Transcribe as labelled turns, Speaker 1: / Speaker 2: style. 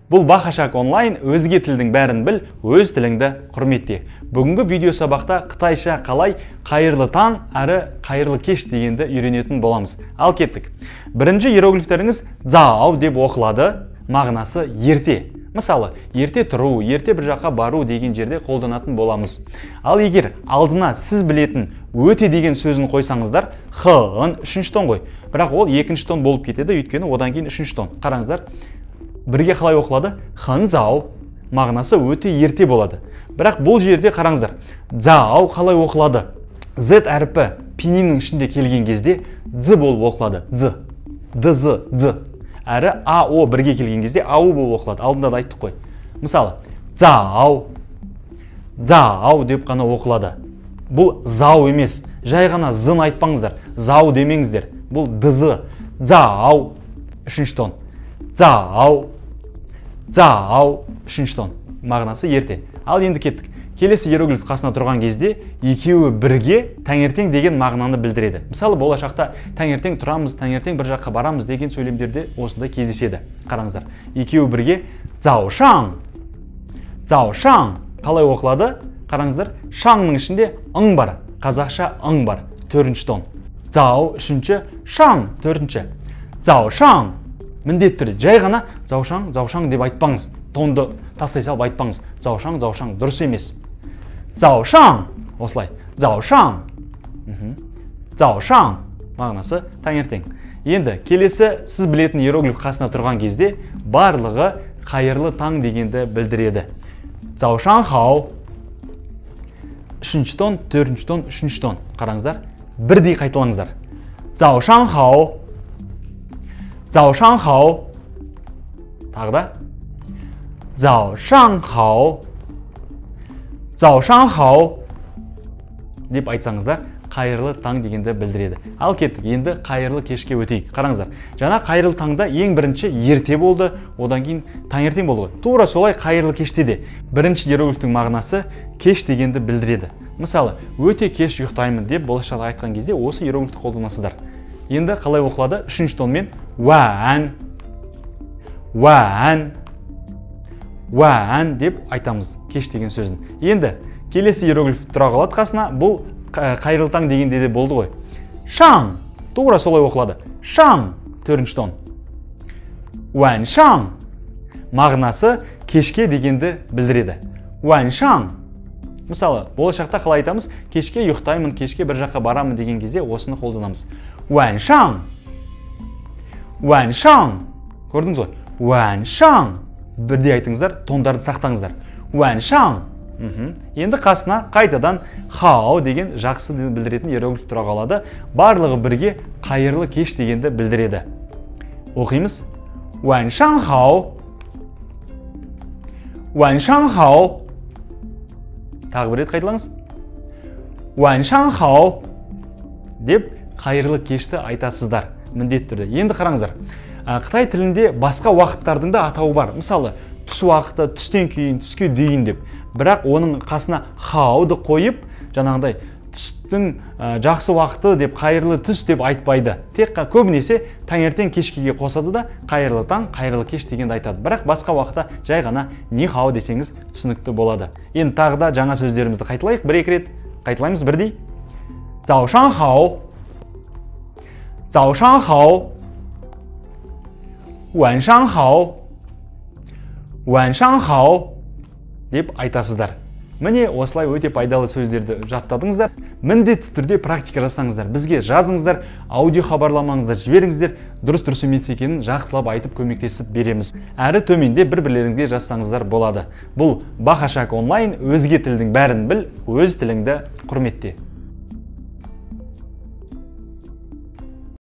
Speaker 1: Бұл Бақашақ онлайн, өзге тілдің бәрін біл, өз тіліңді құрметте. Бүгінгі видео сабақта қытайша қалай қайырлы таң әрі қайырлы кеш дегенді үйренетін боламыз. Ал кеттік. Бірінші иероглифтеріңіз зао деп оқылады, мағынасы ерте. Мысалы, ерте тұру, ерте бір жаққа бару деген жерде қолданатын боламыз. Ал егер алдына сіз білетін өте деген сөзін қойсаңыздар, х-ын үшінші тон ғой. Бірақ ол екінші тон болып кетеді, өйткені одан кейін үшінші тон. Қараңыздар, бірге қалай оқылады? Хэн зао мағынасы өте ерте болады. Бірақ бұл жерде қараңыздар, зао қалай оқылады? Z әрпі пининнің ішінде келген кезде дз болып оқылады. Дз, дз, дз. Әрі а, о бірге келген кезде ау болып оқылады. Алдында да айттық қой. Мысалы, зао, зао деп қана оқылады. Бұл зау емес. Жай ғана зын айтпаңыздар. Зау демеңіздер. Бұл дз. Зао, үшінші тон. Зао, зао, үшінші тон. Мағынасы ерте. Ал енді кеттік. Келесі иероглиф қасына тұрған кезде екеуі бірге таңертең деген мағынаны білдіреді. Мысалы, болашақта таңертең тұрамыз, таңертең бір жаққа барамыз деген сөйлемдерде осындай кездеседі. Қараңыздар, екеуі бірге заошаң, заошаң қалай оқылады? Қараңыздар, шаңның ішінде ың бар, қазақша ың бар, төртінші тон. Зао үшінші, шаң төртінші. Заошаң міндетті түрде жай ғана заошаң, заошаң деп айтпаңыз. Тонды тастай салып айтпаңыз. Заошаң, заошаң дұрыс емес. Заошаң осылай. Заошаң. Заошаң мағынасы таңертең. Енді келесі сіз білетін иероглиф қасына тұрған кезде барлығы қайырлы таң дегенді білдіреді. Заошаң хао. Үшінші тон, төртінші тон, үшінші тон. Қараңыздар, бірдей қайталаңыздар. Заошаң хао. Заошаң хао. Тағы да. Заошаң хао. Заошаң хао деп айтсаңыздар, қайырлы таң дегенді білдіреді. Ал кеттік, енді қайырлы кешке өтейік. Қараңыздар, жаңа қайырлы таңда ең бірінші ерте болды, одан кейін таңертең болды ғой. Тура солай қайырлы кеште де бірінші иероглифтің мағынасы кеш дегенді білдіреді. Мысалы, өте кеш ұйықтаймын деп болашақта айтқан кезде осы иероглифті қолданасыздар. Енді қалай оқылады? Үшінші тонмен уән, уән, уән деп айтамыз кеш деген сөзін. Енді келесі иероглиф тұра қалады қасына, бұл қайырлы таң дегенде де болды ғой. Шаң, тура солай оқылады. Шаң, төртінші тон. Уән шаң мағынасы кешке дегенді білдіреді. Уән шаң. Мысалы, болашақта қалай айтамыз? Кешке ұйықтаймын, кешке бір жаққа барамын деген кезде осыны қолданамыз. Уән шаң. Уән шаң. Көрдіңіз ғой? Уән шаң. Бірдей айтыңыздар, тондарды сақтаңыздар. Уән шаң. Енді қасына қайтадан хао деген жақсы білдіретін иероглиф тұра қалады. Барлығы бірге қайырлы кеш дегенді білдіреді. Оқимыз. Уән шаң хао. Уән шаң хао. Тағы бір рет қайталаңыз. Уән шаң хао деп қайырлы кешті айтасыздар. Міндетті түрде. Енді қараңыздар. Қытай тілінде басқа уақыттардың да атауы бар. Мысалы, түс уақыты, түстен кейін, түске дейін деп. Бірақ оның қасына хауды қойып, жаңағыдай түстің жақсы уақыты деп, қайырлы түс деп айтпайды. Тек көбінесе таңертең кешкеге қосады да қайырлы таң, қайырлы кеш дегенді айтады. Бірақ басқа уақытта жай ғана ни хао десеңіз түсінікті болады. Енді тағы да жаңа сөздерімізді қайталайық. Бір-екі рет қайталаймыз бірдей. Заошаң хао. Заошаң хао. Уән шаң хао. Уән шаң хао деп айтасыздар. Міне осылай өте пайдалы сөздерді жаттадыңыздар. Міндетті түрде практика жасаңыздар. Бізге жазыңыздар, аудио хабарламаңыздар жіберіңіздер. Дұрыс емес екенін жақсылап айтып көмектесіп береміз. Әрі төменде бір-бірлеріңізге жазсаңыздар болады. Бұл Бақашақ онлайн, өзге тілдің бәрін біл, өз тіліңді құрметте.